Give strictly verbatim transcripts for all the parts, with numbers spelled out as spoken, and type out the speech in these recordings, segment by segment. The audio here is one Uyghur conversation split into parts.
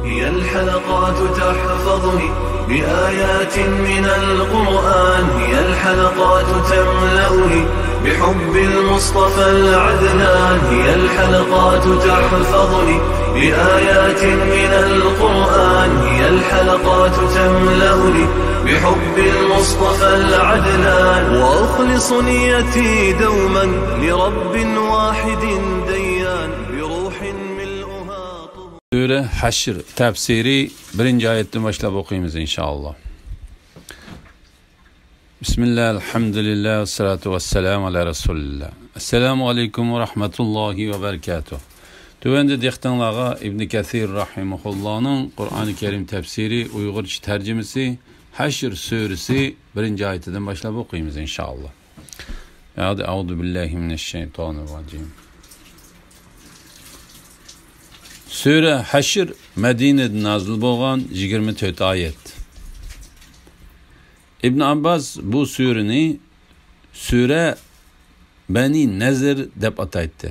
هي الحلقات تحفظني بآيات من القرآن، هي الحلقات تملأني بحب المصطفى العدنان، هي الحلقات تحفظني بآيات من القرآن، هي الحلقات تملأني بحب المصطفى العدنان، وأخلص نيتي دوما لرب واحد ديان، بروح ملؤها طهر. سۈرە ھەشر تەپسىرى بىرىنچى ئايەتتىن باشلاپ ئوقۇيمىز، ئىنشائاللا. بىسمىللا، ئەلھەمدۇلىللا، ۋەسسالاتۇ ۋەسسالامۇ ئالا رەسۇلىللا. ئەسسالامۇ ئەلەيكۇم ۋە رەھمەتۇللاھى ۋە بەرىكاتۇھ. تۆۋەندە دىققىتىڭلارغا ئىبنى كەسىر رەھىمەھۇللانىڭ قۇرئانى كەرىم تەپسىرى ئۇيغۇرچە تەرجىمىسى ھەشر سۈرىسى بىرىنچى ئايىتىدىن باشلاپ ئوقۇيمىز، ئىنشائاللا. ياقى، ئەئۇزۇ بىللاھى مىنەششەيتانىررەجىم. سۈرە ھەشر مەدىنىدە نازىل بولغان، يىگىرمە تۆت ئايەت. ئىبن ئابباس بۇ سۈرىنى سۈرە بەنى نەزىر دەپ ئاتايتتى.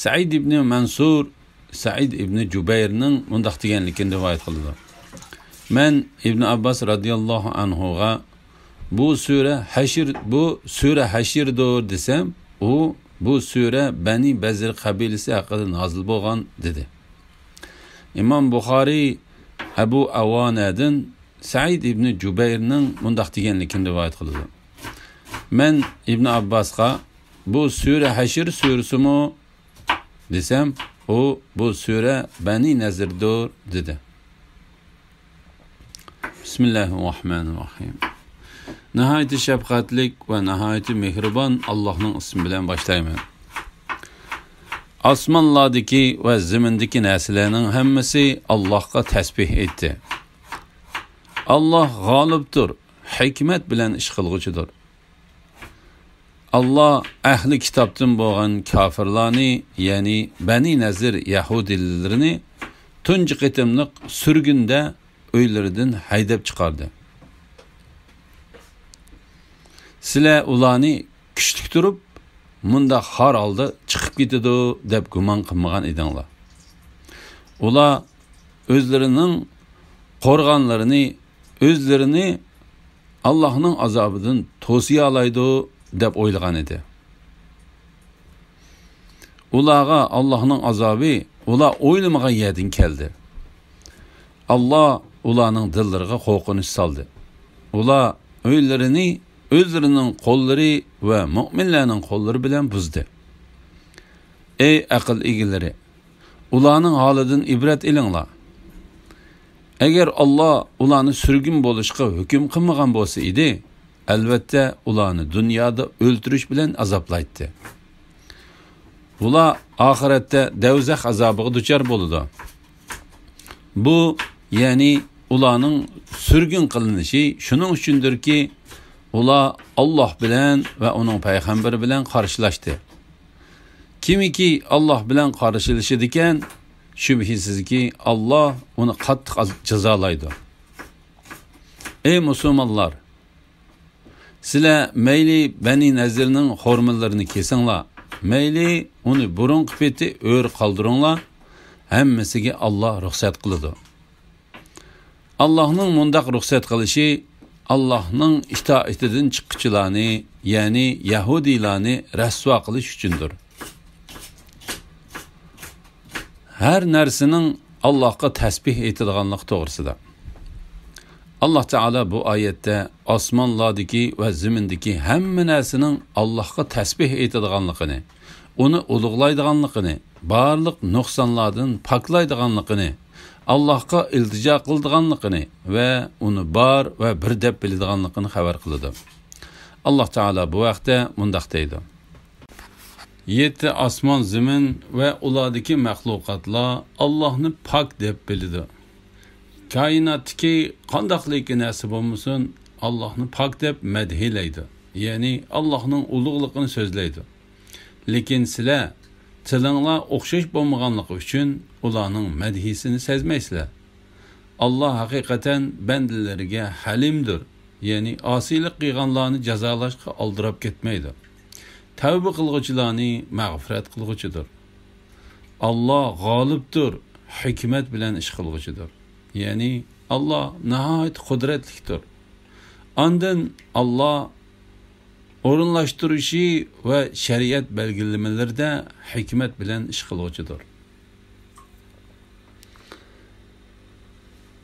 سەئىد ئىبنى مەنسۇر سەئىد ئىبنى جۇبەيرنىڭ مۇنداق دېگەنلىكىنى رىۋايەت قىلىدۇ: مەن ئىبن ئابباس رەزىياللاھۇ ئەنھۇغا، بۇ سۈرە ھەشر، بۇ سۈرە ھەشردۇر دېسەم، ئۇ، بۇ سۈرە بەنى بەزر قەبىلىسى ھەققىدە نازىل بولغان، دېدى. ئىمام بۇخارىي ئەبۇ ئەۋانەدىن سەئىد ئىبنى جۇبەيرنىڭ مۇنداق دېگەنلىكىنى رىۋايەت قىلىدۇ: مەن ئىبن ئابباسقا، بۇ سۈرە ھەشر سۈرىسىمۇ؟ دېسەم، ئۇ، بۇ سۈرە بەنى نەزىردۇر، دېدى. بىسمىللاھىر راھمانىر راھىم. ناھايىتى شەپقەتلىك ۋە ناھايىتى مېھرىبان ئاللاھنىڭ ئىسمى بىلەن باشلايمەن. ئاسمانلاردىكى ۋە زېمىندىكى نەرسىلەرنىڭ ھەممىسى ئاللاھقا تەسبىھ ئېيتتى. ئاللاھ غالىبتۇر، ھېكمەت بىلەن ئىش قىلغۇچىدۇر. ئاللاھ ئەھلى كىتابتىن بولغان كاپىرلارنى، يەنى بەنى نەزىر يەھۇدىيلىرىنى تۇنجى قېتىملىق سۈرگۈندە ئۆيلىرىدىن ھەيدەپ چىقاردى. سىلەر ئۇلارنى كۈچلۈك تۇرۇپ، مۇنداق خار ھالدا چىقىپ كېتىدۇ دەپ گۇمان قىلمىغان ئىدىڭلار. ئۇلار ئۆزلىرىنىڭ قورغانلىرىنى، ئۆزلىرىنى ئاللاھنىڭ ئازابىدىن توسىيالايدۇ دەپ ئويلىغان ئىدى. ئۇلارغا ئاللاھنىڭ ئازابى ئۇلار ئويلىمىغان يەردىن كەلدى. ئاللاھ ئۇلارنىڭ دىللىرىغا قورقۇنچ سالدى. ئۇلار ئۆيلىرىنى ئۆزلىرىنىڭ قوللىرى ۋە مۆمىنلەرنىڭ قوللىرى بىلەن بۇزدى. ئەي ئەقىل ئىگىلىرى! ئۇلارنىڭ ھالىدىن ئىبرەت ئېلىڭلار. ئەگەر ئاللاھ ئۇلارنى سۈرگۈن بولۇشقا ھۆكۈم قىلمىغان بولسا ئىدى، ئەلۋەتتە ئۇلارنى دۇنيادا ئۆلتۈرۈش بىلەن ئازابلايتتى. ئۇلار ئاخىرەتتە دەۋزەخ ئازابىغا دۇچار بولىدۇ. بۇ، يەنى ئۇلارنىڭ سۈرگۈن قىلىنىشى شۇنىڭ ئۈچۈندۇركى، ئۇلار ئاللاھ بىلەن ۋە ئۇنىڭ پەيغەمبىرى بىلەن قارشىلاشتى. كىمكى ئاللاھ بىلەن قارشىلىشىدىكەن، شۈبھىسىزكى، ئاللاھ ئۇنى قاتتىق ئاز-، جازالايدۇ. ئەي مۇسۇلمانلار! سىلەر مەيلى بەنى نەزىرنىڭ خورمىلىرىنى كېسىڭلار، مەيلى ئۇنى بۇرۇنقى پېتى ئۆرە قالدۇرۇڭلار، ھەممىسىگە ئاللاھ رۇخسەت قىلىدۇ. ئاللاھنىڭ مۇنداق رۇخسەت قىلىشى ئاللاھنىڭ ئىتائىتىدىن چىققۇچىلارنى، يەنى يەھۇدىيلارنى رەسۋا قىلىش ئۈچۈندۇر. ھەر نەرسىنىڭ ئاللاھقا تەسبىھ ئېيتىدىغانلىقى توغرىسىدا. ئاللاھ تائالا بۇ ئايەتتە ئاسمانلاردىكى ۋە زېمىندىكى ھەممە نەرسىنىڭ ئاللاھقا تەسبىھ ئېيتىدىغانلىقىنى، ئۇنى ئۇلۇغلايدىغانلىقىنى، بارلىق نۇقسانلاردىن پاكلايدىغانلىقىنى، ئاللاھقا ئىلتىجا قىلىدىغانلىقىنى ۋە ئۇنى بار ۋە بىر دەپ بىلىدىغانلىقىنى خەۋەر قىلىدۇ. ئاللاھ تائالا بۇ ھەقتە مۇنداق دەيدۇ: يەتتە ئاسمان، زېمىن ۋە ئۇلاردىكى مەخلۇقاتلار ئاللاھنى پاك دەپ بىلىدۇ. كائىناتتىكى قانداقلىكى نەرسە بولمىسۇن، ئاللاھنى پاك دەپ مەدھىيلەيدۇ، يەنى ئاللاھنىڭ ئۇلۇغلۇقىنى سۆزلەيدۇ. لېكىن سىلەر تىلىڭلار ئوخشاش بولمىغانلىقى ئۈچۈن ئۇلارنىڭ مەدھىيسىنى سەزمەيسىلەر. ئاللاھ ھەقىقەتەن بەندىلىرىگە ھەلىمدۇر، يەنى ئاسىيلىق قىلغانلارنى جازالاشقا ئالدىراپ كەتمەيدۇ. تەۋبە قىلغۇچىلارنى مەغپىرەت قىلغۇچىدۇر. ئاللاھ غالىبتۇر، ھېكمەت بىلەن ئىش قىلغۇچىدۇر. يەنى، ئاللا ناھايىتى قۇدرەتلىكتۇر. ئاندىن ئاللا ئورۇنلاشتۇرۇشى ۋە شەرىئەت بەلگىلىمىلىرىدە ھېكمەت بىلەن ئىش قىلغۇچىدۇر.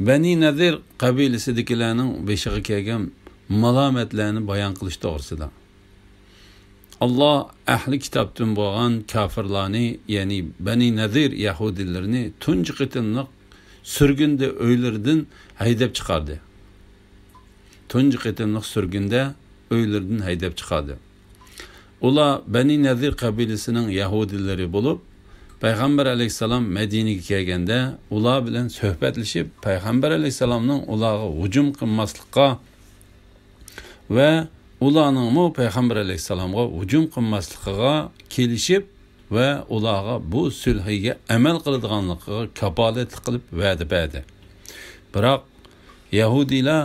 بەنى نەزىر قەبىلىسىدىكىلەرنىڭ بېشىغا كەلگەن مالامەتلەرنى بايان قىلىش توغرىسىدا. ئاللا ئەھلى كىتابتىن بولغان كاپىرلارنى، يەنى بەنى نەزىر يەھۇدىيلىرىنى تۇنجى قېتىملىق سۈرگۈندە ئۆيلىرىدىن ھەيدەپ چىقاردى. تۇنجى قېتىملىق سۈرگۈندە ئۆيلىرىدىن ھەيدەپ چىقاردى. ئۇلار بەنى نەزىر قەبىلىسىنىڭ يەھۇدىيلىرى بولۇپ، پەيغەمبەر ئەلەيھىسسالام مەدىنىگە كەلگەندە، ئۇلار بىلەن سۆھبەتلىشىپ، پەيغەمبەر ئەلەيھىسسالامنىڭ ئۇلارغا ھۇجۇم قىلماسلىققا ۋە ئۇلارنىڭمۇ پەيغەمبەر ئەلەيھىسسالامغا ھۇجۇم قىلماسلىقىغا كېلىشىپ ۋە ئۇلارغا بۇ سۈلھىگە ئەمەل قىلىدىغانلىقىغا كاپالەتلىك قىلىپ ۋەدە بەردى. بىراق، يەھۇدىيلار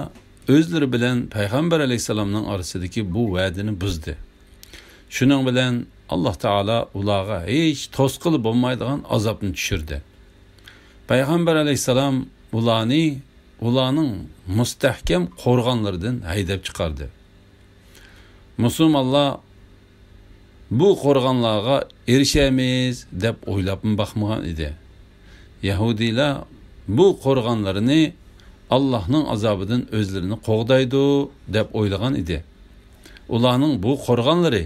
ئۆزلىرى بىلەن پەيغەمبەر ئەلەيھىسسالامنىڭ ئارىسىدىكى بۇ ۋەدىنى بۇزدى. شۇنىڭ بىلەن ئاللا تائالا ئۇلارغا ھېچ توسقىلى بولمايدىغان ئازابنى چۈشۈردى. پەيغەمبەر ئەلەيھىسسالام ئۇلارنى ئۇلارنىڭ مۇستەھكەم قورغانلىرىدىن ھەيدەپ چىقاردى. مۇسۇلمانلار بۇ قورغانلارغا ئېرىشەرمىز دەپ ئويلاپمۇ باقمىغان ئىدى. يەھۇدىيلار بۇ قورغانلىرىنى ئاللاھنىڭ ئازابىدىن ئۆزلىرىنى قوغدايدۇ دەپ ئويلىغان ئىدى. ئۇلارنىڭ بۇ قورغانلىرى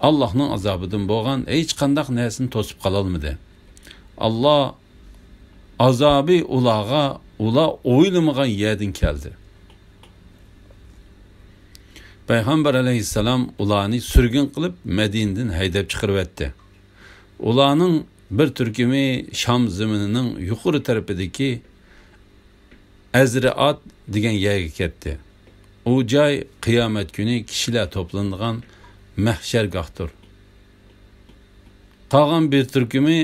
ئاللاھنىڭ ئازابىدىن بولغان ھېچقانداق نەرسىنى توسۇپ قالالمىدى. ئاللا ئازابى ئۇلارغا ئۇلار ئويلىمىغان يەردىن كەلدى. پەيغەمبەر ئەلەيھىسسالام ئۇلارنى سۈرگۈن قىلىپ، مەدىنىدىن ھەيدەپ چىقىرىۋەتتى. ئۇلارنىڭ بىر تۈركۈمى شام زېمىنىنىڭ يۇقىرى تەرىپىدىكى ئەزرىئات دېگەن يەرگە كەتتى. ئۇ جاي قىيامەت كۈنى كىشىلەر توپلىنىدىغان مەھشەرگاھتۇر. قالغان بىر تۈركۈمى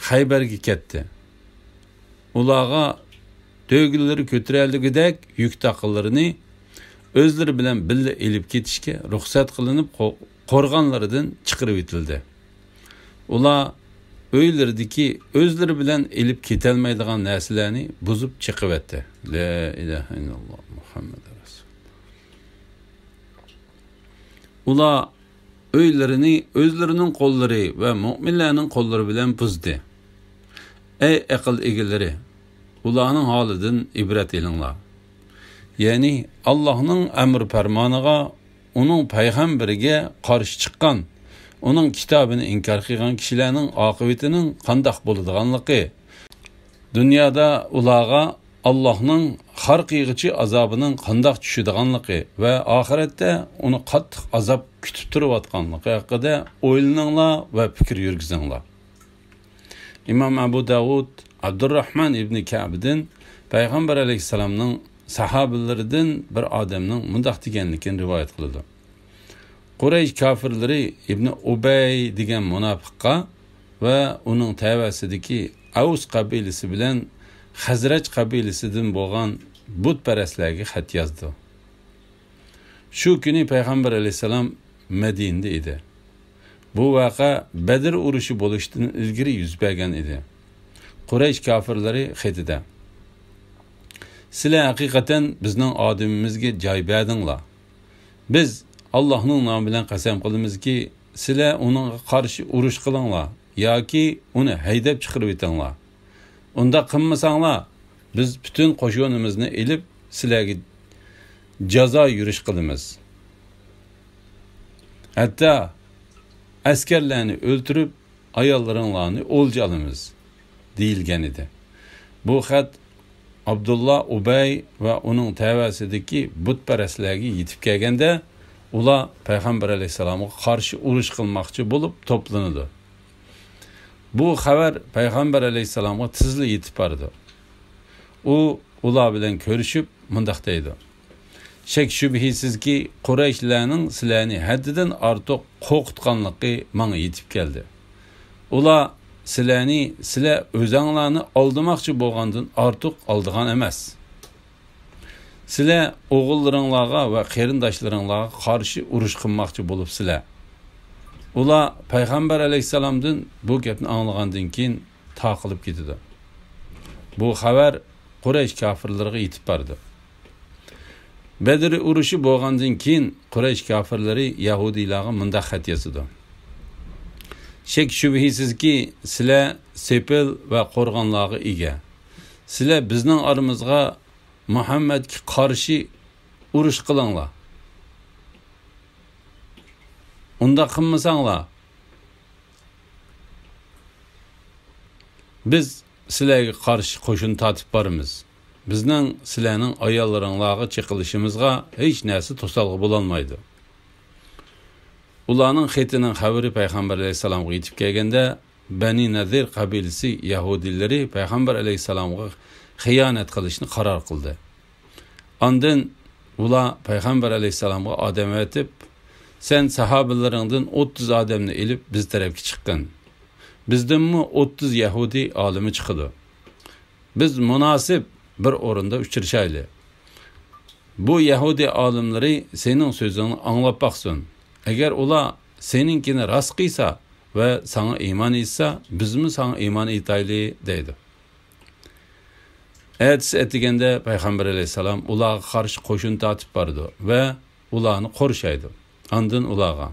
خەيبەرگە كەتتى. ئۇلارغا تۆگىلىرى كۆتۈرەلىگۈدەك يۈك تاقىلىرىنى ئۆزلىرى بىلەن بىللە ئېلىپ كېتىشكە رۇخسەت قىلىنىپ، قو-، قورغانلىرىدىن چىقىرىۋېتىلدى. ئۇلار ئۆيلىرىدىكى ئۆزلىرى بىلەن ئېلىپ كېتەلمەيدىغان نەرسىلەرنى بۇزۇپ چېقىۋەتتى. لا ئىلاھە ئىللاللا مۇھەممەد رەسۇل. ئۇلار ئۆيلىرىنى ئۆزلىرىنىڭ قوللىرى ۋە مۆمىنلەرنىڭ قوللىرى بىلەن بۇزدى. ئەي ئەقىل ئىگىلىرى، ئۇلارنىڭ ھالىدىن ئىبرەت ئېلىڭلار. يەنى ئاللاھنىڭ ئەمر پەرمانىغا، ئۇنىڭ پەيغەمبىرىگە قارشى چىققان، ئۇنىڭ كىتابىنى ئىنكار قىلغان كىشىلەرنىڭ ئاقىۋىتىنىڭ قانداق بولىدىغانلىقى، دۇنيادا ئۇلارغا ئاللاھنىڭ خار قىيغۇچى ئازابىنىڭ قانداق چۈشىدىغانلىقى ۋە ئاخىرەتتە ئۇنى قاتتىق ئازاب كۈتۈپ تۇرۇۋاتقانلىقى ھەققىدە ئويلىنىڭلار ۋە پىكىر يۈرگۈزۈڭلار. ئىمام ئەبۇ داۋۇد ئابدۇرراھمان ئىبنى كەبدىن پەيغەمبەر ئەلەيھىسسالامنىڭ ساھابىلىرىدىن بىر ئادەمنىڭ مۇنداق دېگەنلىكىنى رىۋايەت قىلىدۇ. قۇرەيش كاپىرلىرى ئىبنى ئۇبەي دېگەن مۇناپىققا ۋە ئۇنىڭ تەۋەسىدىكى ئەۋس قەبىلىسى بىلەن خەزرەج قەبىلىسىدىن بولغان بۇتپەرەسلەرگە خەت يازدى. شۇ كۈنى پەيغەمبەر ئەلەيھىسسالام مەدىنىدە ئىدى. بۇ ۋەقە بەدر ئۇرۇشى بولۇشتىن ئىلگىرى يۈز بەرگەن ئىدى. قۇرەيش كاپىرلىرى خېتىدە، سىلەر ھەقىقەتەن بىزنىڭ ئادىمىمىزگە جاي بەردىڭلار. بىز ئاللاھنىڭ نامى بىلەن قەسەم قىلىمىزكى، سىلەر ئۇنىڭغا قارشى ئۇرۇش قىلىڭلار ياكى ئۇنى ھەيدەپ چىقىرىۋېتىڭلار. ئۇنداق قىلمىساڭلار، بىز پۈتۈن قوشۇنىمىزنى ئېلىپ، سىلەرگە جازا يۈرۈش قىلىمىز. ھەتتا ئەسكەرلەرنى ئۆلتۈرۈپ، ئاياللىرىڭلارنى ئولجا ئالىمىز، دېيىلگەن ئىدى. بۇ خەت ئابدۇللا ئۇبەي ۋە ئۇنىڭ تەۋەسىدىكى بۇتپەرەسلەرگە يېتىپ كەلگەندە، ئۇلار پەيغەمبەر ئەلەيھىسسالامغا قارشى ئۇرۇش قىلماقچى بولۇپ توپلىنىدۇ. بۇ خەۋەر پەيغەمبەر ئەلەيھىسسالامغا تېزلا يېتىپ بارىدۇ. ئۇ ئۇلار بىلەن كۆرۈشۈپ مۇنداق دەيدۇ: شەك-شۈبھىسىزكى، قۇرەيشلەرنىڭ سىلەرنى ھەددىدىن ئارتۇق قورقۇتقانلىقى ماڭا يېتىپ كەلدى. ئۇلار سىلەرنى، سىلەر ئۆزەڭلارنى ئالدىماقچى بولغاندىن ئارتۇق ئالدىغان ئەمەس. سىلەر ئوغۇللىرىڭلارغا ۋە قېرىنداشلىرىڭلارغا قارشى ئۇرۇش قىلماقچى بولۇپسىلەر. ئۇلار پەيغەمبەر ئەلەيھىسسالامدىن بۇ گەپنى ئاڭلىغاندىن كېيىن تاقىلىپ كېتىدۇ. بۇ خەۋەر قۇرەيش كاپىرلىرىغا يېتىپ بارىدۇ. بەدر ئۇرۇشى بولغاندىن كېيىن، قۇرەيش كاپىرلىرى يەھۇدىيلارغا مۇنداق خەت يازىدۇ: شەك-شۈبھىسىزكى، سىلەر سېپىل ۋە قورغانلارغا ئىگە. سىلەر بىزنىڭ ئارىمىزغا مۇھەممەدكە قارشى ئۇرۇش قىلىڭلار. ئۇنداق قىلمىساڭلار، بىز سىلەرگە قارشى قوشۇن تارتىپ بارىمىز. بىزنىڭ سىلەرنىڭ ئاياللىرىڭلارغا چېقىلىشىمىزغا ھېچ نەرسە توسالغۇ بولالمايدۇ. ئۇلارنىڭ خېتىنىڭ خەۋىرى پەيغەمبەر ئەلەيھىسسالامغا يېتىپ كەلگەندە، بەنى نەزىر قەبىلىسى يەھۇدىيلىرى پەيغەمبەر ئەلەيھىسسالامغا خىيانەت قىلىشنى قارار قىلدى. ئاندىن ئۇلار پەيغەمبەر ئەلەيھىسسالامغا ئادەم ئەۋەتىپ، سەن ساھابىلىرىڭدىن ئوتتۇز ئادەمنى ئېلىپ بىز تەرەپكە چىققىن. بىزدىنمۇ ئوتتۇز يەھۇدىي ئالىمى چىقىدۇ. بىز مۇناسىپ بىر ئورۇندا ئۇچرىشايلى. بۇ يەھۇدىي ئالىملىرى سېنىڭ سۆزۈڭنى ئاڭلاپ باقسۇن. ئەگەر ئۇلار سېنىڭكىنى راست قىلسا ۋە ساڭا ئىمان ئېيتسا، بىزمۇ ساڭا ئىمان ئېيتايلى، دەيدۇ. ئەتىسى ئەتىگەندە پەيغەمبەر ئەلەيھىسسالام ئۇلارغا قارشى قوشۇن تارتىپ بارىدۇ ۋە ئۇلارنى قورشايدۇ. ئاندىن ئۇلارغا،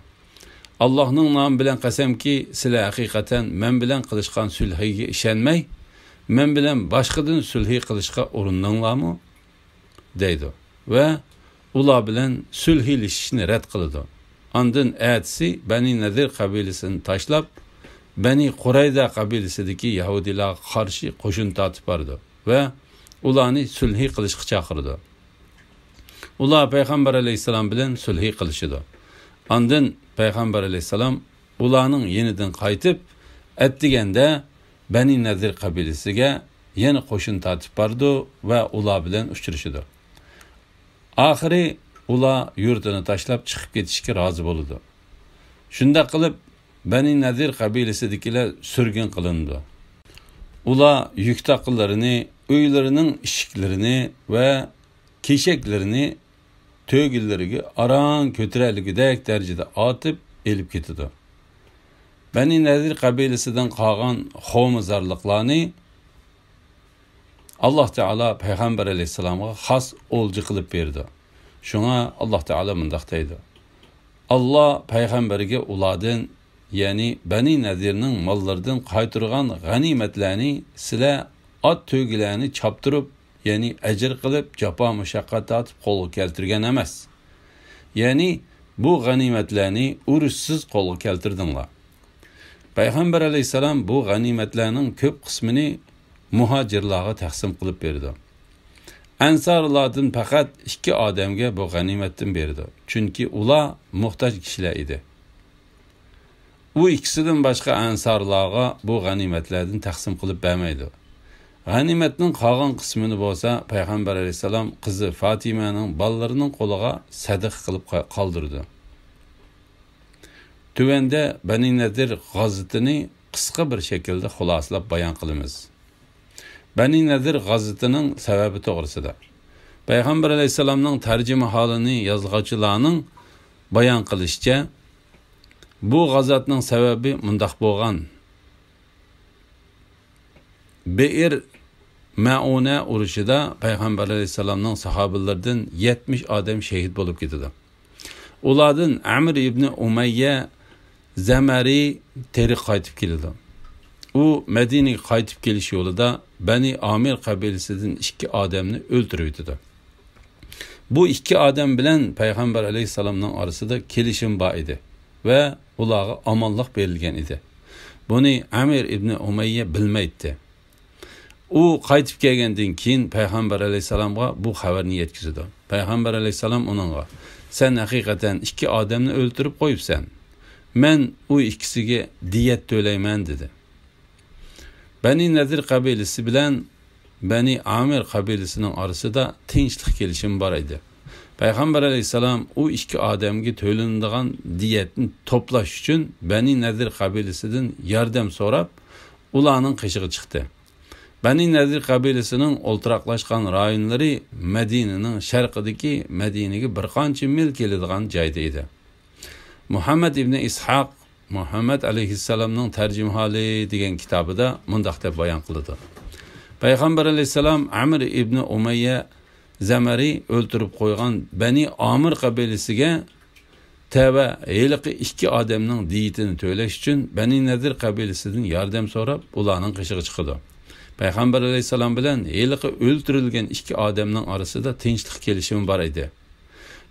ئاللاھنىڭ نامى بىلەن قەسەمكى، سىلەر ھەقىقەتەن مەن بىلەن قىلىشقان سۈلھىگە ئىشەنمەي، مەن بىلەن باشقىدىن سۈلھى قىلىشقا ئۇرۇندۇڭلارمۇ؟ دەيدۇ ۋە ئۇلار بىلەن سۈلھىلىشىشنى رەت قىلىدۇ. ئاندىن ئەتىسى بەنى نەزىر قەبىلىسىنى تاشلاپ، بەنى قۇرەيزە قەبىلىسىدىكى يەھۇدىيلارغا قارشى قوشۇن تارتىپ بارىدۇ ۋە ئۇلارنى سۈلھى قىلىشقا چاقىرىدۇ. ئۇلار پەيغەمبەر ئەلەيھىسسالام بىلەن سۈلھى قىلىشىدۇ. ئاندىن پەيغەمبەر ئەلەيھىسسالام ئۇلارنىڭ يېنىدىن قايتىپ، ئەتىگەندە بەنى نەزىر قەبىلىسىگە يەنە قوشۇن تارتىپ بارىدۇ ۋە ئۇلار بىلەن ئۇچرىشىدۇ. ئاخىرى ئۇلار يۇرتىنى تاشلاپ چىقىپ كېتىشكە رازى بولىدۇ. شۇنداق قىلىپ، بەنى نەزىر قەبىلىسىدىكىلەر سۈرگۈن قىلىنىدۇ. ئۇلار يۈك تاقىلىرىنى، ئۆيلىرىنىڭ ئىشىكلىرىنى ۋە كېشەكلىرىنى تۆگىلىرىگە ئاران كۆتۈرەلىگۈدەك دەرىجىدە ئارتىپ ئېلىپ كېتىدۇ. بەنى نەزىر قەبىلىسىدىن قالغان خورمىزارلىقلارنى ئاللاھ تائالا پەيغەمبەر ئەلەيھىسسالامغا خاس ئولجا قىلىپ بېرىدۇ. شۇڭا ئاللاھ تائالا مۇنداق دەيدۇ: ئاللاھ پەيغەمبەرگە ئۇلاردىن، يەنى بەنى نەزىرنىڭ ماللىرىدىن قايتۇرغان غەنىيمەتلەرنى سىلەر ئات تۆگىلەرنى چاپتۇرۇپ، يەنى ئەجىر قىلىپ، جاپا مۇشەققەت تارتىپ قولغا كەلتۈرگەن ئەمەس. يەنى بۇ غەنىيمەتلەرنى ئۇرۇشسىز قولغا كەلتۈردۈڭلار. پەيغەمبەر ئەلەيھىسسالام بۇ غەنىيمەتلەرنىڭ كۆپ قىسمىنى مۇھاجىرلارغا تەقسىم قىلىپ بېرىدۇ. ئەنسارلاردىن پەقەت ئىككى ئادەمگە بۇ غەنىيمەتتىن بېرىدۇ، چۈنكى ئۇلار موھتاج كىشىلەر ئىدى. ئۇ ئىككىسىدىن باشقا ئەنسارلارغا بۇ غەنىيمەتلەردىن تەقسىم قىلىپ بەرمەيدۇ. غەنىيمەتنىڭ قالغان قىسمىنى بولسا پەيغەمبەر ئەلەيھىسسالام قىزى فاتىمەنىڭ بالىلىرىنىڭ قولىغا سەدىقە قىلىپ قا-، قالدۇرىدۇ. تۆۋەندە بەنى نەزىر غازىتىنى قىسقا بىر شەكىلدە خۇلاسىلاپ بايان قىلىمىز. بەنى نەزىر غازىتىنىڭ سەۋەبى توغرىسىدا. پەيغەمبەر ئەلەيھىسسالامنىڭ تەرجىمىھالىنى يازغۇچىلارنىڭ بايان قىلىشىچە، بۇ غازاتنىڭ سەۋەبى مۇنداق بولغان. بېئىر مەئۇنە ئۇرۇشىدا پەيغەمبەر ئەلەيھىسسالامنىڭ ساھابىلىرىدىن يەتمىش ئادەم شېھىت بولۇپ كېتىدۇ. ئۇلاردىن ئەمىر ئىبنى ئۇمەييە زەمەرى تىرىك قايتىپ كېلىدۇ. ئۇ مەدىنىگە قايتىپ كېلىش يولىدا بەنى ئامىر قەبىلىسىدىن ئىككى ئادەمنى ئۆلتۈرۈۋېتىدۇ. بۇ ئىككى ئادەم بىلەن پەيغەمبەر ئەلەيھىسسالامنىڭ ئارىسىدا كېلىشىم بار ئىدى ۋە ئۇلارغا ئامانلىق بېرىلگەن ئىدى. بۇنى ئەمىر ئىبنى ئۇمەييە بىلمەيتتى. ئۇ قايتىپ كەلگەندىن كېيىن پەيغەمبەر ئەلەيھىسسالامغا بۇ خەۋەرنى يەتكۈزىدۇ. پەيغەمبەر ئەلەيھىسسالام ئۇنىڭغا، سەن ھەقىقەتەن ئىككى ئادەمنى ئۆلتۈرۈپ قويۇپسەن. مەن ئۇ ئىككىسىگە دىيەت تۆلەيمەن، دېدى. بەنى نەزىر قەبىلىسى بىلەن بەنى ئامىر قەبىلىسىنىڭ ئارىسىدا تىنچلىق كېلىشىمى بار ئىدى. پەيغەمبەر ئەلەيھىسسالام ئۇ ئىككى ئادەمگە تۆلىنىدىغان دىيەتنى توپلاش ئۈچۈن بەنى نەزىر قەبىلىسىدىن ياردەم سوراپ، ئۇلارنىڭ قېشىغا چىقتى. بەنى نەزىر قەبىلىسىنىڭ ئولتۇراقلاشقان رايونلىرى مەدىنىنىڭ شەرقىدىكى مەدىنىگە بىر قانچە مىل كېلىدىغان جايدا ئىدى. مۇھەممەد ئىبنى ئىسھاق مۇھەممەد ئەلەيھىسسالامنىڭ تەرجىمىھالى دېگەن كىتابىدا مۇنداق دەپ بايان قىلىدۇ. پەيغەمبەر ئەلەيھىسسالام ئەمر ئىبنى ئۇمەييە زەمەرى ئۆلتۈرۈپ قويغان بەنى ئامىر قەبىلىسىگە تەۋە ھېلىقى ئىككى ئادەمنىڭ دىيىتىنى تۆلەش ئۈچۈن بەنى نەزىر قەبىلىسىدىن ياردەم سوراپ، ئۇلارنىڭ قېشىغا چىقىدۇ. پەيغەمبەر ئەلەيھىسسالام بىلەن ھېلىقى ئۆلتۈرۈلگەن ئىككى ئادەمنىڭ ئارىسىدا تىنچلىق كېلىشىمى بار ئىدى.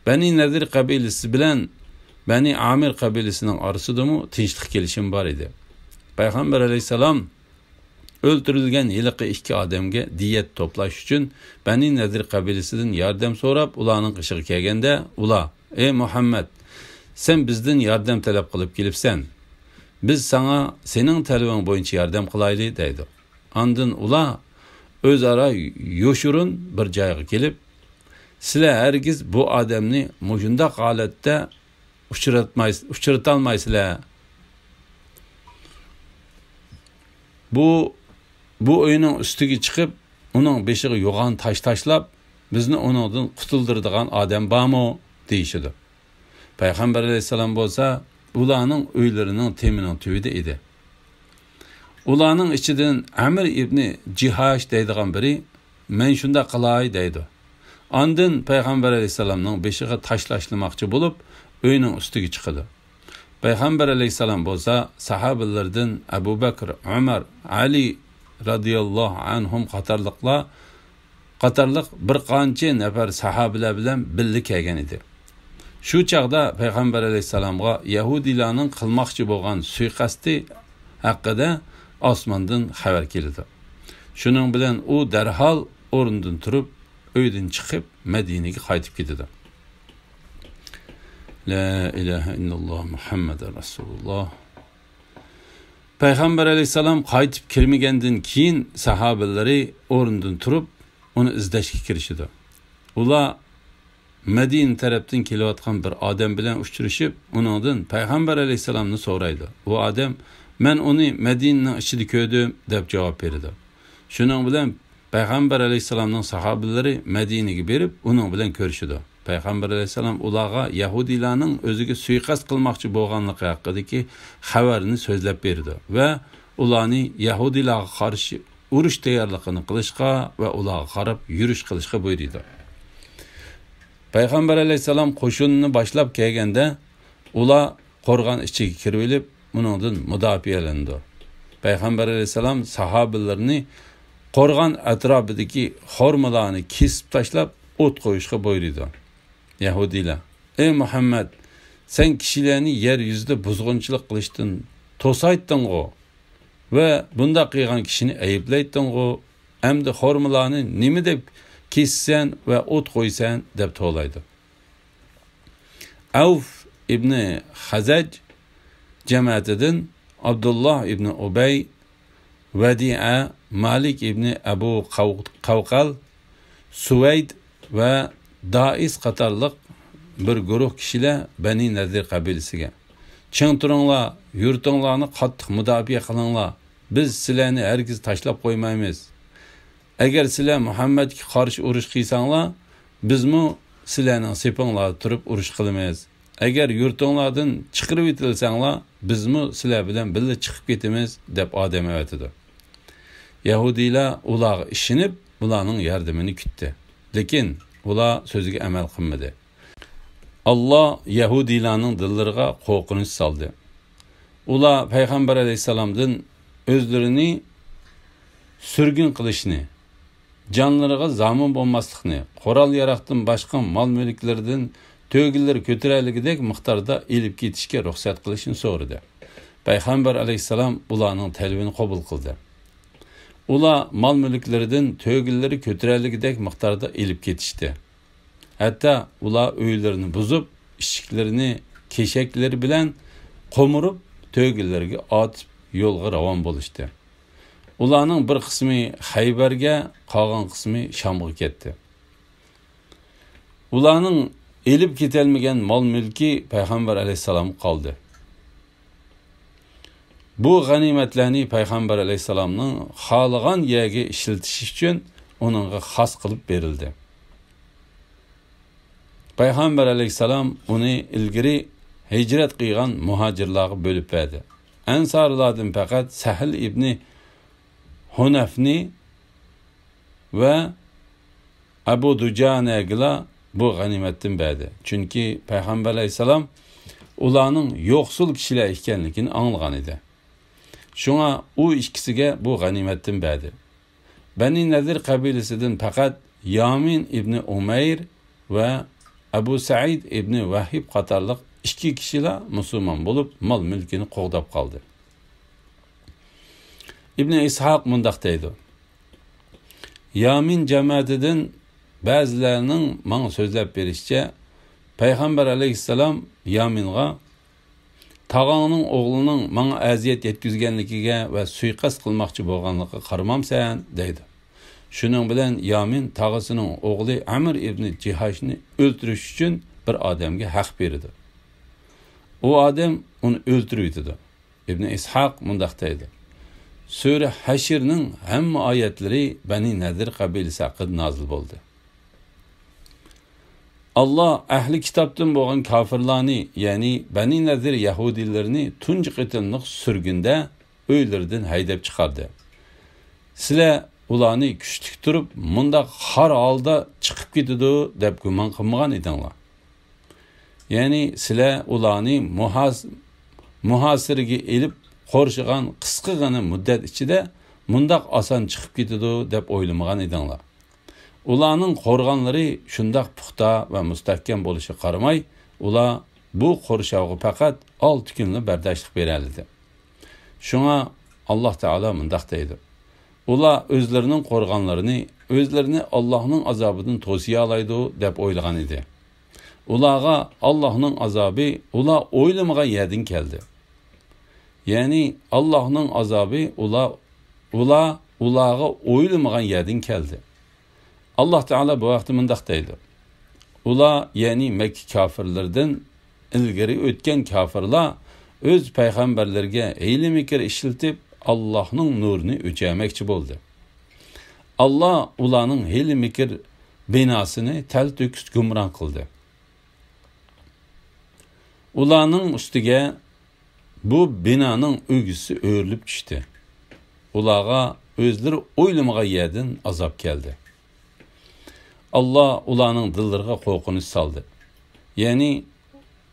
بەنى نەزىر قەبىلىسى بىلەن بەنى ئامىر قەبىلىسىنىڭ ئارىسىدىمۇ تىنچلىق كېلىشىمى بار ئىدى. پەيغەمبەر ئەلەيھىسسالام ئۆلتۈرۈلگەن ھېلىقى ئىككى ئادەمگە دىيەت توپلاش ئۈچۈن بەنى نەزىر قەبىلىسىدىن ياردەم سوراپ، ئۇلارنىڭ قېشىغا كەلگەندە، ئۇلار: «ئەي مۇھەممەد، سەن بىزدىن ياردەم تەلەپ قىلىپ كېلىپسەن. بىز ساڭا سېنىڭ تەلىپىڭ بويىچە ياردەم قىلايلى» دەيدۇ. ئاندىن ئۇلار ئۆزئارا يوشۇرۇن بىر جايغا كېلىپ، «سىلەر ھەرگىز بۇ ئادەمنى مۇشۇنداق ھالەتتە ئۇچراتماي-، ئۇچرىتالمايسىلەر. بۇ، بۇ ئۆينىڭ ئۈستىگە چىقىپ، ئۇنىڭ بېشىغا يوغان تاش تاشلاپ، بىزنى ئۇنىڭدىن قۇتۇلدۇرىدىغان ئادەم بارمۇ؟» دېيىشىدۇ. پەيغەمبەر ئەلەيھىسسالام بولسا ئۇلارنىڭ ئۆيلىرىنىڭ تېمىنىڭ تۈۋىدە ئىدى. ئۇلارنىڭ ئىچىدىن ئەمىر ئىبنى جىھاش دەيدىغان بىرى: «مەن شۇنداق قىلاي» دەيدۇ. ئاندىن پەيغەمبەر ئەلەيھىسسالامنىڭ بېشىغا تاشلاشلىماقچى بولۇپ، ئۆينىڭ ئۈستىگە چىقىدۇ. پەيغەمبەر ئەلەيھىسسالام بولسا ساھابىلىرىدىن ئەبۇ بەكر، ئۆمەر، ئەلى رەزىياللاھۇ ئەنھۇم قاتارلىقلار، قاتارلىق بىر قانچە نەپەر ساھابىلەر بىلەن بىللە كەلگەن ئىدى. شۇ چاغدا پەيغەمبەر ئەلەيھىسسالامغا يەھۇدىيلارنىڭ قىلماقچى بولغان سۇيىقەستى ھەققىدە ئاسماندىن خەۋەر كېلىدۇ. شۇنىڭ بىلەن ئۇ دەرھال ئورنىدىن تۇرۇپ، ئۆيدىن چىقىپ، مەدىنىگە قايتىپ كېتىدۇ. لا ئىلاھە ئىللاللا مۇھەممەدۇر رەسۇلۇللا. پەيغەمبەر ئەلەيھىسسالام قايتىپ كىرمىگەندىن كېيىن، ساھابىلىرى ئورنىدىن تۇرۇپ، ئۇنى ئىزدەشكە كىرىشىدۇ. ئۇلار مەدىنە تەرەپتىن كېلىۋاتقان بىر ئادەم بىلەن ئۇچرىشىپ، ئۇنىڭدىن پەيغەمبەر ئەلەيھىسسالامنى سورايدۇ. ئۇ ئادەم: «مەن ئۇنى مەدىنىنىڭ ئىچىدە كۆردۈم» دەپ جاۋاب بېرىدۇ. شۇنىڭ بىلەن پەيغەمبەر ئەلەيھىسسالامنىڭ ساھابىلىرى مەدىنىگە بېرىپ، ئۇنىڭ بىلەن كۆرۈشىدۇ. پەيغەمبەر ئەلەيھىسسالام ئۇلارغا يەھۇدىيلارنىڭ ئۆزىگە سۇيىقەست قىلماقچى بولغانلىقى ھەققىدىكى خەۋەرنى سۆزلەپ بېرىدۇ ۋە ئۇلارنى يەھۇدىيلارغا قارشى ئۇرۇش تەييارلىقىنى قىلىشقا ۋە ئۇلارغا قاراپ يۈرۈش قىلىشقا بۇيرۇيدۇ. پەيغەمبەر ئەلەيھىسسالام قوشۇنىنى باشلاپ كەلگەندە، ئۇلار قورغان ئىچىگە كىرىۋېلىپ، ئۇنىڭدىن مۇداپىئەلىنىدۇ. پەيغەمبەر ئەلەيھىسسالام ساھابىلىرىنى قورغان ئەتراپىدىكى خورمىلارنى كېسىپ تاشلاپ، ئوت قويۇشقا بۇيرۇيدۇ. يەھۇدىيلار: «ئەي مۇھەممەد، سەن كىشىلەرنى يەر يۈزىدە بۇزغۇنچىلىق قىلىشتىن توسايتتىڭغۇ ۋە بۇنداق قىلغان كىشىنى ئەيىبلەيتتىڭغۇ، ئەمدى خورمىلارنى نېمە دەپ كېسىسەن ۋە ئوت قويىسەن؟» دەپ توۋلايدۇ. ئەۋف ئىبنى خەزەج جەمەتىدىن ئابدۇللا ئىبنى ئۇبەي، ۋەدىئە، مالىك ئىبنى ئەبۇ قەۋ-، قەۋقەل، سۇۋەيد ۋە دائىس قاتارلىق بىر گۇرۇھ كىشىلەر بەنى نەزىر قەبىلىسىگە: «چىڭ تۇرۇڭلار، يۇرتۇڭلارنى قاتتىق مۇداپىئە قىلىڭلار، بىز سىلەرنى ھەرگىز تاشلاپ قويمايمىز. ئەگەر سىلەر مۇھەممەدكە قارشى ئۇرۇش قىلساڭلار، بىزمۇ سىلەرنىڭ سېپىڭلاردا تۇرۇپ ئۇرۇش قىلىمىز. ئەگەر يۇرتۇڭلاردىن چىقىرىۋېتىلسەڭلار، بىزمۇ سىلەر بىلەن بىللە چىقىپ كېتىمىز» دەپ ئادەم ئەۋەتىدۇ. يەھۇدىيلار ئۇلارغا ئىشىنىپ، ئۇلارنىڭ ياردىمىنى كۈتتى. لېكىن ئۇلار سۆزىگە ئەمەل قىلمىدى. ئاللا يەھۇدىيلارنىڭ دىللىرىغا قورقۇنچ سالدى. ئۇلار پەيغەمبەر ئەلەيھىسسالامدىن ئۆزلىرىنى سۈرگۈن قىلىشنى، جانلىرىغا زامىن بولماسلىقنى، قورال-ياراغدىن باشقا مال-مۈلۈكلىرىدىن تۆگىلىرى كۆتۈرەلىگۈدەك مىقداردا ئېلىپ كېتىشكە رۇخسەت قىلىشنى سورىدى. پەيغەمبەر ئەلەيھىسسالام ئۇلارنىڭ تەلىپىنى قوبۇل قىلدى. ئۇلار مال-مۈلۈكلىرىدىن تۆگىلىرى كۆتۈرەلىگۈدەك مىقداردا ئېلىپ كېتىشتى. ھەتتا ئۇلار ئۆيلىرىنى بۇزۇپ، ئىشىكلىرىنى كېشەكلىرى بىلەن قومۇرۇپ، تۆگىلىرىگە ئاتىپ، يولغا راۋان بولۇشتى. ئۇلارنىڭ بىر قىسمى خەيبەرگە، قالغان قىسمى شامغا كەتتى. ئۇلارنىڭ ئېلىپ كېتەلمىگەن مال-مۈلكى پەيغەمبەر ئەلەيھىسسالامغا قالدى. بۇ غەنىيمەتلەرنى پەيغەمبەر ئەلەيھىسسالامنىڭ خالىغان يەرگە ئىشلىتىش ئۈچۈن ئۇنىڭغا خاس قىلىپ بېرىلدى. پەيغەمبەر ئەلەيھىسسالام ئۇنى ئىلگىرى ھىجرەت قىلغان مۇھاجىرلارغا بۆلۈپ بەردى. ئەنسارلاردىن پەقەت سەھل ئىبنى ھۇنەفنى ۋە ئەبۇ دۇجانەگىلا بۇ غەنىيمەتتىن بەردى. چۈنكى پەيغەمبەر ئەلەيھىسسالام ئۇلارنىڭ يوقسۇل كىشىلەر ئىكەنلىكىنى ئاڭلىغان ئىدى. شۇڭا ئۇ ئىككىسىگە بۇ غەنىيمەتتىن بەردى. بەنى نەزىر قەبىلىسىدىن پەقەت يامىن ئىبنى ئۇمەير ۋە ئەبۇ سەئىد ئىبنى ۋەھىب قاتارلىق ئىككى كىشىلا مۇسۇلمان بولۇپ، مال-مۈلكىنى قوغداپ قالدى. ئىبنى ئىسھاق مۇنداق دەيدۇ: يامىن جەمەتىدىن بەزىلەرنىڭ ماڭا سۆزلەپ بېرىشىچە، پەيغەمبەر ئەلەيھىسسالام يامىنغا، «تاغاڭنىڭ ئوغلىنىڭ ماڭا ئەزىيەت يەتكۈزگەنلىكىگە ۋە سۇيىقەست قىلماقچى بولغانلىقىغا قارىمامسەن؟» دەيدۇ. شۇنىڭ بىلەن يامىن تاغىسىنىڭ ئوغلى ئەمر ئىبنى جىھاشنى ئۆلتۈرۈش ئۈچۈن بىر ئادەمگە ھەق بېرىدۇ. ئۇ ئادەم ئۇنى ئۆلتۈرۈۋېتىدۇ. ئىبنى ئىسھاق مۇنداق دەيدۇ: سۈرە ھەشرنىڭ ھەممە ئايەتلىرى بەنى نەزىر قەبىلىسى ھەققىدە نازىل بولدى. ئاللا ئەھلى كىتابتىن بولغان كاپىرلارنى، يەنى بەنى نەزىر يەھۇدىيلىرىنى تۇنجى قېتىملىق سۈرگۈندە ئۆيلىرىدىن ھەيدەپ چىقاردى. سىلەر ئۇلارنى كۈچلۈك تۇرۇپ، مۇنداق خار ھالدا چىقىپ كېتىدۇ دەپ گۇمان قىلمىغان ئىدىڭلار. يەنى سىلەر ئۇلارنى مۇھاس-، مۇھاسىرىگە ئېلىپ قورشىغان قىسقىغىنە مۇددەت ئىچىدە مۇنداق ئاسان چىقىپ كېتىدۇ دەپ ئويلىمىغان ئىدىڭلار. ئۇلارنىڭ قورغانلىرى شۇنداق پۇختا ۋە مۇستەھكەم بولۇشىغا قارىماي، ئۇلار بۇ قورشاۋغا پەقەت ئالتە كۈنلا بەرداشلىق بېرەلىدى. شۇڭا ئاللا تائالا مۇنداق دەيدۇ: ئۇلار ئۆزلىرىنىڭ قورغانلىرىنى ئۆزلىرىنى ئاللاھنىڭ ئازابىدىن توسىيالايدۇ دەپ ئويلىغان ئىدى. ئۇلارغا ئاللاھنىڭ ئازابى ئۇلار ئويلىمىغان يەردىن كەلدى. يەنى ئاللاھنىڭ ئازابى ئۇلار، ئۇلار، ئۇلارغا ئويلىمىغان يەردىن كەلدى. ئاللا تائالا بۇ ھەقتە مۇنداق دەيدۇ: ئۇلار، يەنى مەككە كاپىرلىرىدىن ئىلگىرى ئۆتكەن كاپىرلار ئۆز پەيغەمبەرلىرىگە ھىيلە-مىكىر ئىشلىتىپ، ئاللاھنىڭ نۇرىنى ئۆچۈرمەكچى بولدى. ئاللا ئۇلارنىڭ ھىيلە-مىكىر بىناسىنى تەلتۆكۈس گۇمران قىلدى. ئۇلارنىڭ ئۈستىگە بۇ بىنانىڭ ئۆگزىسى ئۆرۈلۈپ چۈشتى. ئۇلارغا ئۆزلىرى ئويلىمىغان يەردىن ئازاب كەلدى. ئاللا ئۇلارنىڭ دىللىرىغا قورقۇنچ سالدى. يەنى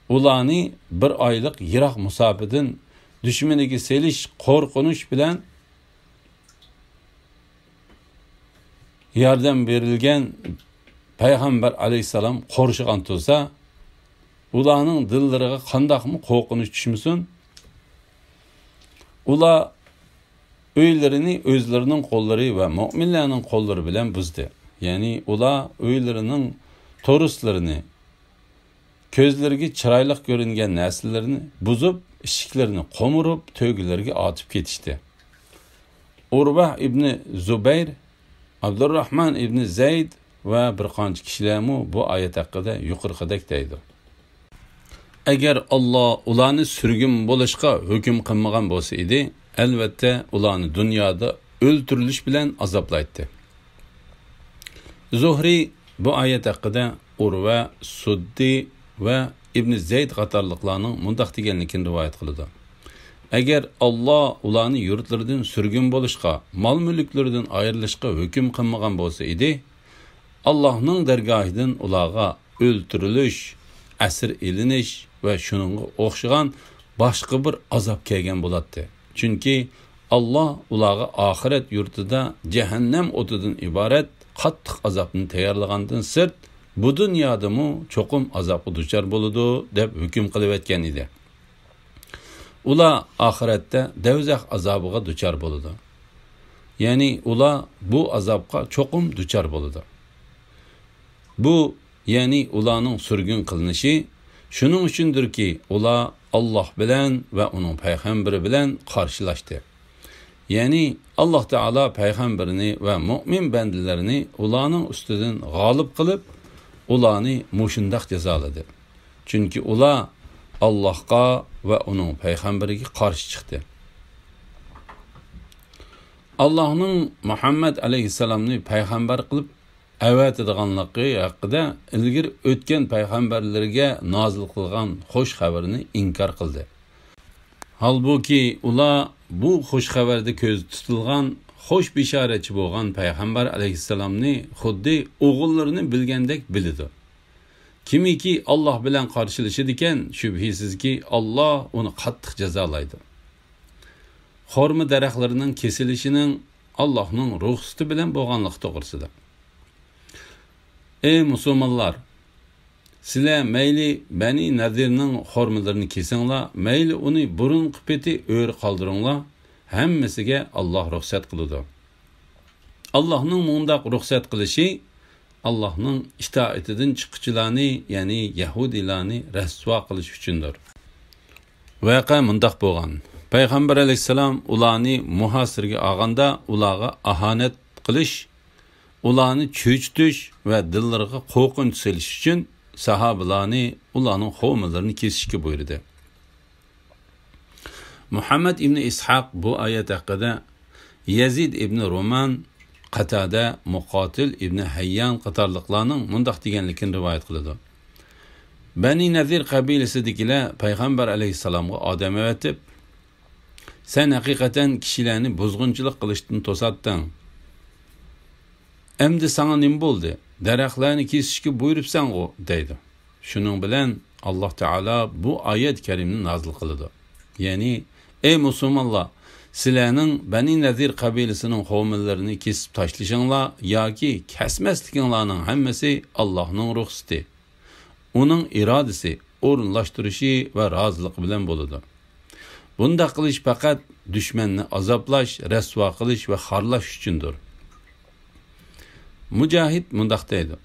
ئۇلارنى بىر ئايلىق يىراق مۇساپىدىن دۈشمىنىگە سېلىش قورقۇنچ بىلەن ياردەم بېرىلگەن پەيغەمبەر ئەلەيھىسسالام قورشىغان تۇرسا، ئۇلارنىڭ دىللىرىغا قانداقمۇ قورقۇنچ چۈشمىسۇن؟ ئۇلار ئۆيلىرىنى ئۆزلىرىنىڭ قوللىرى ۋە مۆمىنلەرنىڭ قوللىرى بىلەن بۇزدى. يەنى ئۇلار ئۆيلىرىنىڭ تورۇسلىرىنى، كۆزلىرىگە چىرايلىق كۆرۈنگەن نەرسىلىرىنى بۇزۇپ، ئىشىكلىرىنى قومۇرۇپ، تۆگىلىرىگە ئاتىپ كېتىشتى. ئۇرۋە ئىبنى زۇبەير، ئابدۇرراھمان ئىبنى زەيد ۋە بىر قانچە كىشىلەرمۇ بۇ ئايەت ھەققىدە يۇقىرىقىدەك دەيدۇ: ئەگەر ئاللا ئۇلارنى سۈرگۈن بولۇشقا ھۆكۈم قىلمىغان بولسا ئىدى، ئەلۋەتتە ئۇلارنى دۇنيادا ئۆلتۈرۈلۈش بىلەن ئازابلايتتى. زۇھرى بۇ ئايەت ھەققىدە ئۇرۋە، سۇددى ۋە ئىبنى زەيد قاتارلىقلارنىڭ مۇنداق دېگەنلىكىنى رىۋايەت قىلىدۇ: ئەگەر ئاللا ئۇلارنى يۇرتلىرىدىن سۈرگۈن بولۇشقا، مال-مۈلۈكلىرىدىن ئايرىلىشقا ھۆكۈم قىلمىغان بولسا ئىدى، ئاللاھنىڭ دەرگاھىدىن ئۇلارغا ئۆلتۈرۈلۈش، ئەسىر ئېلىنىش ۋە شۇنىڭغا ئوخشىغان باشقا بىر ئازاب كەلگەن بولاتتى. چۈنكى ئاللا ئۇلارغا ئاخىرەت يۇرتىدا جەھەننەم ئوتىدىن ئىبارەت قاتتىق ئازابنى تەييارلىغاندىن سىرت، بۇ دۇنيادىمۇ چوقۇم ئازابقا دۇچار بولىدۇ، دەپ ھۆكۈم قىلىۋەتكەن ئىدى. ئۇلار ئاخىرەتتە دەۋزەخ ئازابىغا دۇچار بولىدۇ. يەنى ئۇلار بۇ ئازابقا چوقۇم دۇچار بولىدۇ. بۇ، يەنى ئۇلارنىڭ سۈرگۈن قىلىنىشى شۇنىڭ ئۈچۈندۇركى، ئۇلار ئاللا بىلەن ۋە ئۇنىڭ پەيغەمبىرى بىلەن قارشىلاشتى. يەنى ئاللا تائالا پەيغەمبىرىنى ۋە مۆمىن بەندىلىرىنى ئۇلارنىڭ ئۈستىدىن غالىب قىلىپ، ئۇلارنى مۇشۇنداق جازالىدى. چۈنكى ئۇلار ئاللاھقا ۋە ئۇنىڭ پەيغەمبىرىگە قارشى چىقتى. ئاللاھنىڭ مۇھەممەد ئەلەيھىسسالامنى پەيغەمبەر قىلىپ ئەۋەتىدىغانلىقى ھەققىدە ئىلگىرى ئۆتكەن پەيغەمبەرلىرىگە نازىل قىلغان خۇش خەۋىرىنى ئىنكار قىلدى. ھالبۇكى، ئۇلار بۇ خۇش خەۋەردە كۆزدە تۇتۇلغان خوش بېشارەتچى بولغان پەيغەمبەر ئەلەيھىسسالامنى خۇددى ئوغۇللىرىنى بىلگەندەك بىلىدۇ. كىمكى ئاللاھ بىلەن قارشىلىشىدىكەن، شۈبھىسىزكى، ئاللاھ ئۇنى قاتتىق جازالايدۇ. خورما دەرەخلىرىنىڭ كېسىلىشىنىڭ ئاللاھنىڭ رۇخسىتى بىلەن بولغانلىقى توغرىسىدا. ئەي مۇسۇلمانلار! سىلەر مەيلى بەنى نەزىرنىڭ خورمىلىرىنى كېسىڭلار، مەيلى ئۇنى بۇرۇنقى پېتى ئۆرە قالدۇرۇڭلار، ھەممىسىگە ئاللاھ رۇخسەت قىلىدۇ. ئاللاھنىڭ مۇنداق رۇخسەت قىلىشى ئاللاھنىڭ ئىتائىتىدىن چىققۇچىلارنى، يەنى يەھۇدىيلارنى رەسۋا قىلىش ئۈچۈندۇر. ۋەقە مۇنداق بولغان. پەيغەمبەر ئەلەيھىسسالام ئۇلارنى مۇھاسىرىگە ئالغاندا، ئۇلارغا ئاھانەت قىلىش، ئۇلارنى چۆچۈتۈش ۋە دىللىرىغا قورقۇنچ سېلىش ئۈچۈن ساھابىلارنى ئۇلارنىڭ خورمىلىرىنى كېسىشكە بۇيرۇدى. مۇھەممەد ئىبنى ئىسھاق بۇ ئايەت ھەققىدە يەزىد ئىبنى رومان، قاتادە، مۇقاتىل ئىبنى ھەييان قاتارلىقلارنىڭ مۇنداق دېگەنلىكىنى رىۋايەت قىلىدۇ. بەنى نەزىر قەبىلىسىدىكىلەر پەيغەمبەر ئەلەيھىسسالامغا ئادەم ئەۋەتىپ، سەن ھەقىقەتەن كىشىلەرنى بۇزغۇنچىلىق قىلىشتىن توساتتىڭ. ئەمدى ساڭا نېمە بولدى؟ دەرەخلەرنى كېسىشكە بۇيرۇپسەنغۇ، دەيدۇ. شۇنىڭ بىلەن ئاللاھ تائالا بۇ ئايەت كەرىمنى نازىل قىلىدۇ. يەنى، ئەي مۇسۇلمانلار، سىلەرنىڭ بەنى نەزىر قەبىلىسىنىڭ خورمىلىرىنى كېسىپ تاشلىشىڭلار ياكى كەسمەسلىكىڭلارنىڭ ھەممىسى ئاللاھنىڭ رۇخسىتى، ئۇنىڭ ئىرادىسى، ئورۇنلاشتۇرۇشى ۋە رازىلىقى بىلەن بولىدۇ. بۇنداق قىلىش پەقەت دۈشمەننى ئازابلاش، رەسۋا قىلىش ۋە خارلاش ئۈچۈندۇر. مۇجاھىد مۇنداق دەيدۇ: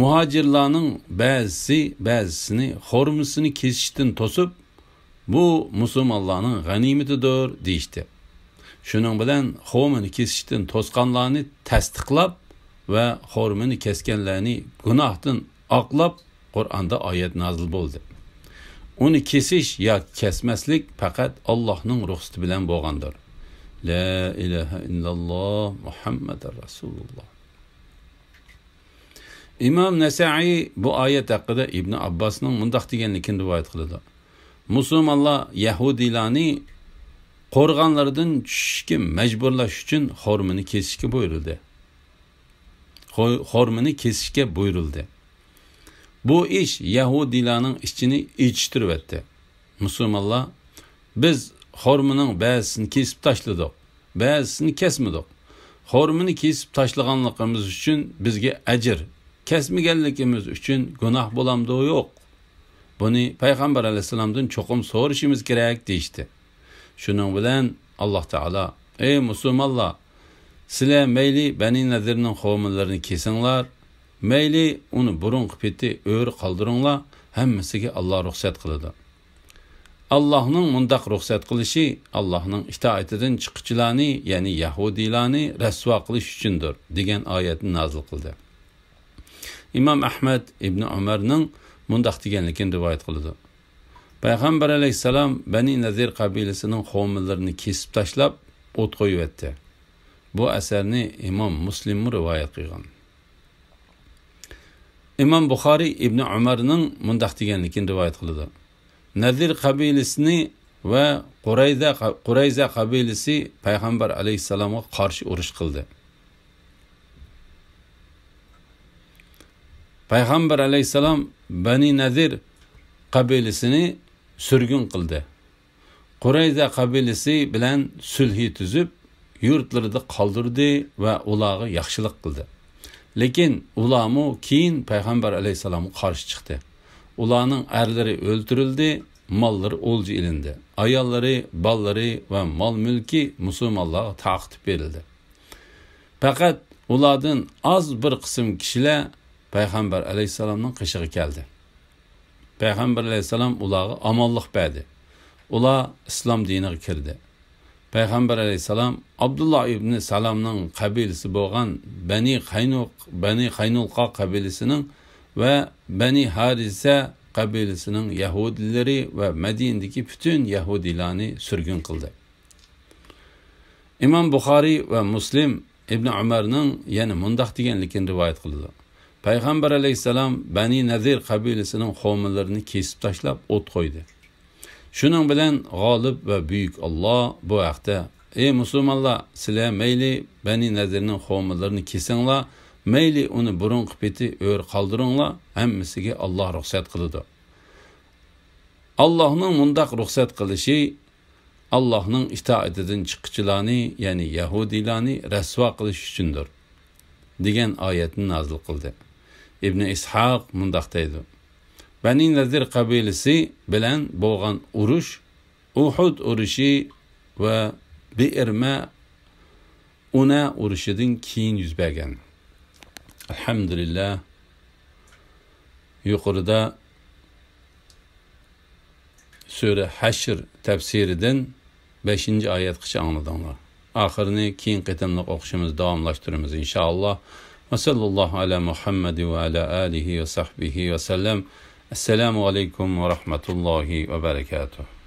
مۇھاجىرلارنىڭ بەزىسى بەزىسىنى خورمىسىنى كېسىشتىن توسۇپ، بۇ مۇسۇلمانلارنىڭ غەنىيمىتىدۇر، دېيىشتى. شۇنىڭ بىلەن خورمىنى كېسىشتىن توسقانلارنى تەستىقلاپ ۋە خورمىنى كەسكەنلەرنى گۇناھتىن ئاقلاپ، قۇرئاندا ئايەت نازىل بولدى. ئۇنى كېسىش ياكى كەسمەسلىك پەقەت ئاللاھنىڭ رۇخسىتى بىلەن بولغاندۇر. لا ئىلاھە ئىللاللاھ، مۇھەممەدۇر رەسۇلۇللاھ. ئىمام نەسەئىي بۇ ئايەت ھەققىدە ئىبنى ئابباسنىڭ مۇنداق دېگەنلىكىنى رىۋايەت قىلىدۇ: مۇسۇلمانلار يەھۇدىيلارنى قورغانلىرىدىن چۈشۈشكە مەجبۇرلاش ئۈچۈن خورمىنى كېسىشكە بۇيرۇلدى. خو-، خورمىنى كېسىشكە بۇيرۇلدى. بۇ ئىش يەھۇدىيلارنىڭ ئىچىنى ئېچىشتۇرۇۋەتتى. مۇسۇلمانلار: بىز خورمىنىڭ بەزىسىنى كېسىپ تاشلىدۇق، بەزىسىنى كەسمىدۇق. خورمىنى كېسىپ تاشلىغانلىقىمىز ئۈچۈن بىزگە ئەجىر، كەسمىگەنلىكىمىز ئۈچۈن گۇناھ بولامدۇ؟ يوق. بۇنى پەيغەمبەر ئەلەيھىسسالامدىن چوقۇم سورىشىمىز كېرەك، دېيىشتى. شۇنىڭ بىلەن ئاللاھ تائالا: ئەي مۇسۇلمانلار، سىلەر مەيلى بەنى نەزىرنىڭ خورمىلىرىنى كېسىڭلار، مەيلى ئۇنى بۇرۇنقى پېتى ئۆرە قالدۇرۇڭلار، ھەممىسىگە ئاللاھ رۇخسەت قىلىدۇ. ئاللاھنىڭ مۇنداق رۇخسەت قىلىشى ئاللاھنىڭ ئىتائىتىدىن چىققۇچىلارنى، يەنى يەھۇدىيلارنى رەسۋا قىلىش ئۈچۈندۇر، دېگەن ئايەتنى نازىل قىلدى. ئىمام ئەھمەد ئىبنى ئۆمەرنىڭ مۇنداق دېگەنلىكىنى رىۋايەت قىلىدۇ: پەيغەمبەر ئەلەيھىسسالام بەنى نەزىر قەبىلىسىنىڭ خورمىلىرىنى كېسىپ تاشلاپ، ئوت قويۇۋەتتى. بۇ ئەسەرنى ئىمام مۇسلىممۇ رىۋايەت قىلغان. ئىمام بۇخارىي ئىبنى ئۆمەرنىڭ مۇنداق دېگەنلىكىنى رىۋايەت قىلىدۇ: نەزىر قەبىلىسىنى ۋە قۇرەيزە، قۇرەيزە قەبىلىسى پەيغەمبەر ئەلەيھىسسالامغا قارشى ئۇرۇش قىلدى. پەيغەمبەر ئەلەيھىسسالام بەنى نەزىر قەبىلىسىنى سۈرگۈن قىلدى. قۇرەيزە قەبىلىسى بىلەن سۈلھى تۈزۈپ، يۇرتلىرىدا قالدۇردى ۋە ئۇلارغا ياخشىلىق قىلدى. لېكىن ئۇلارمۇ كېيىن پەيغەمبەر ئەلەيھىسسالامغا قارشى چىقتى. ئۇلارنىڭ ئەرلىرى ئۆلتۈرۈلدى، ماللىرى ئولجا ئېلىندى. ئاياللىرى، بالىلىرى ۋە مال-مۈلكى مۇسۇلمانلارغا تارقىتىپ بېرىلدى. پەقەت ئۇلاردىن ئاز بىر قىسىم كىشىلەر پەيغەمبەر ئەلەيھىسسالامنىڭ قېشىغا كەلدى. پەيغەمبەر ئەلەيھىسسالام ئۇلارغا ئامانلىق بەردى. ئۇلار ئىسلام دىنىغا كىردى. پەيغەمبەر ئەلەيھىسسالام ئابدۇللا ئىبنى سالامنىڭ قەبىلىسى بولغان بەنى قەينۇ-، بەنى قەينۇلقا قەبىلىسىنىڭ ۋە بەنى ھارىسە قەبىلىسىنىڭ يەھۇدىيلىرى ۋە مەدىنىدىكى پۈتۈن يەھۇدىيلارنى سۈرگۈن قىلدى. ئىمام بۇخارىي ۋە مۇسلىم ئىبنى ئۆمەرنىڭ يەنە مۇنداق دېگەنلىكىنى رىۋايەت قىلىدۇ: پەيغەمبەر ئەلەيھىسسالام بەنى نەزىر قەبىلىسىنىڭ قومىلىرىنى كېسىپ تاشلاپ ئوت قويدى. شۇنىڭ بىلەن غالىب ۋە بۈيۈك ئاللا بۇ ھەقتە ئەي مۇسۇلمانلار، سىلەر مەيلى بەنى نەزىرنىڭ خورمىلىرىنى كېسىڭلار، مەيلى ئۇنى بۇرۇنقى پېتى ئۆرە قالدۇرۇڭلار، ھەممىسىگە ئاللاھ رۇخسەت قىلىدۇ. ئاللاھنىڭ مۇنداق رۇخسەت قىلىشى ئاللاھنىڭ ئىتائىتىدىن چىققۇچىلارنى، يەنى يەھۇدىيلارنى رەسۋا قىلىش ئۈچۈندۇر، دېگەن ئايەتنى نازىل قىلدى. ئىبنى ئىسھاق مۇنداق دەيدۇ: بەنى نەزىر قەبىلىسى بىلەن بولغان ئۇرۇش ئۇھۇد ئۇرۇشى ۋە بىئىر مەئۇنە ئۇرۇشىدىن كېيىن يۈز بەرگەن. ئەلھەمدۇلىللاھ، يۇقىرىدا سۈرە ھەشر تەپسىرىدىن بەشىنچى ئايەتكىچە ئاڭلىدىڭلار. ئاخىرىنى كېيىن قېتىملىق ئوقۇشىمىز، داۋاملاشتۇرىمىز ئىنشائاللاھ. ۋە سەللەللاھۇ ئەلا مۇھەممەد ۋە ئەلا ئالىھى ۋە سەھبىھى ۋە سەللەم. ئەسسالامۇ ئەلەيكۇم ۋە رەھمەتۇللاھى ۋە بەرەكاتۇھ.